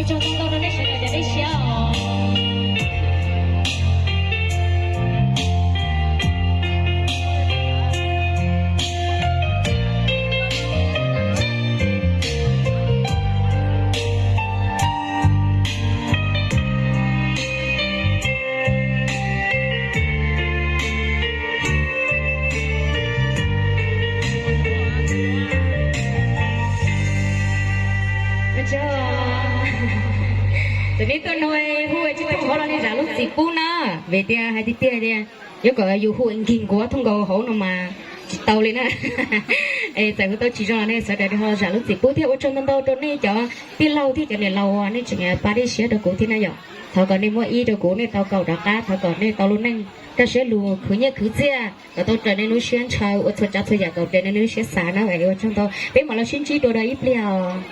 Ua tsaug ntau ntau rau nej sawv daws cov dej siab os. Tus neb tuaj no hu tsis thooj hauv los nej zam lub txim pub na, vim tias hais tiag tiag tias yuav kom yus hu nkeeg nkuav thooj nkaus hauv no mas tsis tau li na. Es txawm hu tau tsis zoo los nej sawv daws ho zam lub txim pub thiab ua tsaug ntau ntau rau nej cov tij laug thiab cov niam laus uas nej tseem pab dej siab rau kuv thiab na yom. Thov kom nej muaj ib rau kuv, nej tau kaum rov qab, thov kom nej tau lub neej kaj siab lug khwv nyiaj khwv txiaj, kom tau raws nej lub siab ntshaw, ua txhua tsav txhua yam kom raws nej lub siab xav na. Ua tsaug ntau, peb mam los sib ntsib dua rau ib pliag os.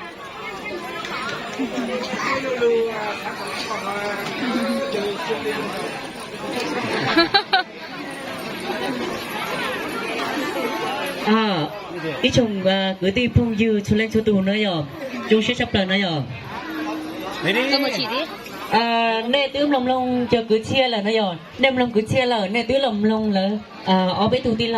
Ib tsoom kwv tij phooj ywg txhua leej txhua tus na yom, zoo siab tshaj plaws na yom. Nej twb mloog mloog cov kwv txhiaj lawm na yom, nej mloog kwv txhiaj lawm, nej twb los mloog lawv ob peb tug tij laug